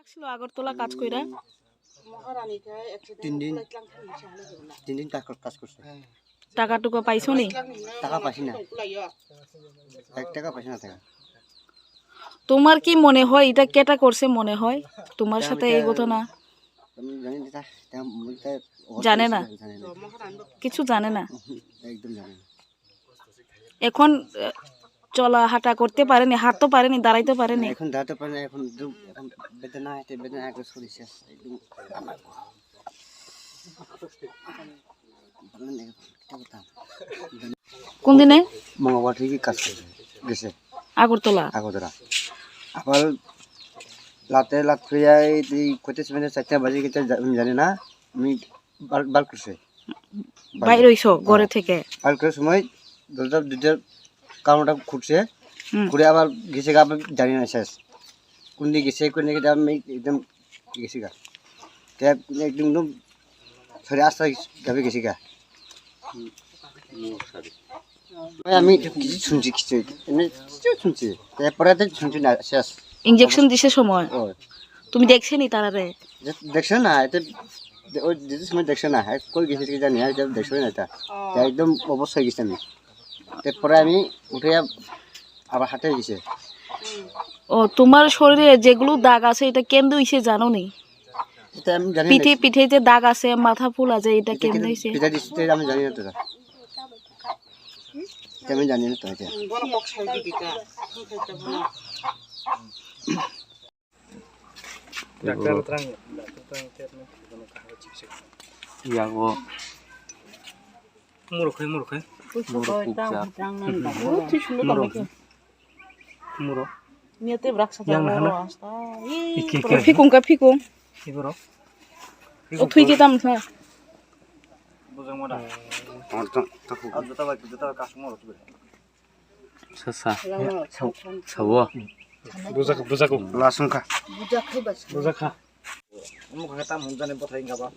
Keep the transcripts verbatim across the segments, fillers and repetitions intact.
ছিল আগরতলা কাজ কইরা? তিন দিন, তিন দিন কাজ কর-, কাজ করছে। টাকা টুকা পাইছো নি? টাকা পাইছি না, এক টাকা পাইছি না টাকা। তোমার কি মনে হয় এটা কেটা করছে মনে হয় তোমার এটা সাথে আমি এই তা-, ঘটনা? আমি জানি না, তা-, তা-, তা-, জানে না? জানে না। কিছু জানে না? একদম জানে না। এখন, আহ, চলা হাঁটা করতে পারেনি, হাঁটতে পারেনি, দাঁড়াইতে পারেনি। এখন দাঁড়াতে পারে না, এখন একদম, এখন বেদনা, এতে বেদনা একদম শরীর শেষ, একদম। কোন দিনে? মঙ্গলবার থেকে কাজ করে গেছে। আগরতলা? আগরতলা। আবার রাতে, রাত হয়ে যায়, এই কত সময় চারটা বাজে গেছে, জা-, আমি জানি না। আমি বার, বার করছে। বাইর হইছো ঘরে হ্যাঁ। থেকে? বার করার সময় দরজা দুইটার কারণটা খুঁড়ছে, হুম। খুঁড়ে আবার গেছে গা, আবার জানি না শেষ। কোন দিকে গেছে, কোন দিকে যাবে, আমি একদম গেছি গা। তে একদম, একদম সরি আস্তে যাবে গেছি গা। ভাই, আমি কিছু শুনছি, কিছু, এমনি কিছু শুনছি। এরপরে তো শুনছি না, শেষ। ইঞ্জেকশন দিছে সময়? ও। তুমি দেখছো নি তারারে? দে-, দেখছো না, এতে দে-, ওই দিতে সময় দেখছো না, হ্যাঁ, কই গেছে কি জানি, হ্যাঁ, এটা দেখছো না এটা। ও। তা একদম অবশ হয়ে গেছি আমি। এরপরে আমি উঠে আবার হাঁটে গেছে। ও, তোমার শরীরে যেগুলো দাগ আছে, এটা কেন হইছে জানো নি? এটা আমি জানি না। পিঠে, পিঠে যে দাগ আছে, মাথা ফুলা যায়, এটা এটা কেন কিন্তু হইছে? পিঠা দিচ্ছে, এটা আমি জানি না তো। এটা আমি জানি না তো, এটা। Doctor terang, doctor terang, tiap ni kono kahar chipsi. Iya, wo. Muruk hai, muruk hai. Muruk kuksa. Muruk. Muruk. Yang mana? Iki, iki. Phikung ka phikung. Ibu rok. O thui je tam sa. Bujang mana? Juta bai, juta bai kasung muruk. Sasa. Sa-, sawo. Bujak, bujak. Lasung kha. Bujak kha. Omo kha tam hwnjani bwthai wngkha ba.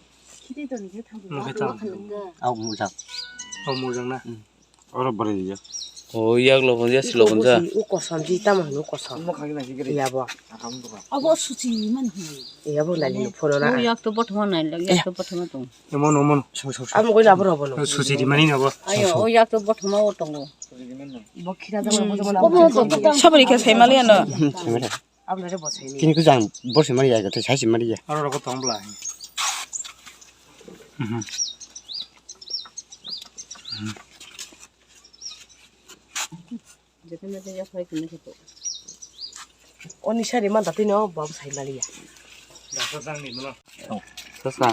Omo kha tam. Au mujak. Au mujak na. Oro bwrwi ya. O yak lo ya silo gonja. U kosom ji tam hwno kosom. Omo kha na higri. Ya bo. Akam dura. Abo suchi man hi. Ya bo nai no phono na. O yak to bothoma nai, yak to bothoma tong. Emono, emono. Amo goi labo robo no. Susi di mani na bo. Ayo, o yak to bothoma o tongo. Sabri khe sai mali ano. Kini ko jang bor sai mali ya, sai sai mali ya. Aro rogo tong bla. Mhm. Oni sari man tatino bab sai maliya. Sasa.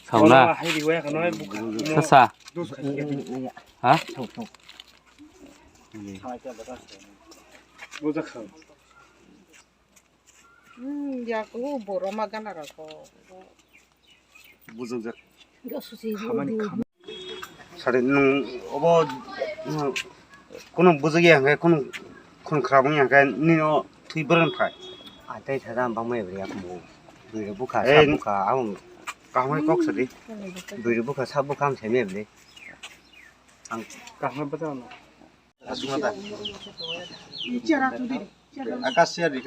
Sauna. Sasa. Ha? Hmm, ya ko boroma gana rako. Bujukjak. Sari nung obo, nung, kunu bujukya hwnkhe, kunu, kunu khwrabung ya hwnkhe, nini o thwi bwrwng phai. Atei thada bangma ebri yakmu. Bwrwi bukha, sa bukha, ang kaham khe kok sadi. Bwrwi bukha, sa bukha, ang saimya ebri. Ang kaham bata no. Asuma ta. Akasia di.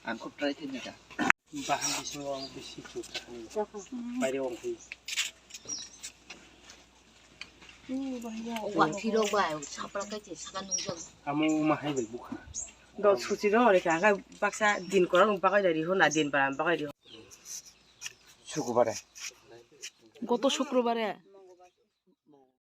Ang kok try khe nita. Bahan bisingo ang bisi chuk. Baire ong phi. Wa thiro ba sapra kai che saka nung jang. Amo uma hai bai bukha. Do suchi do re ka ga baksa din korang bagai dari ho na din ba bagai di. Sukubare. গত শুক্রবারে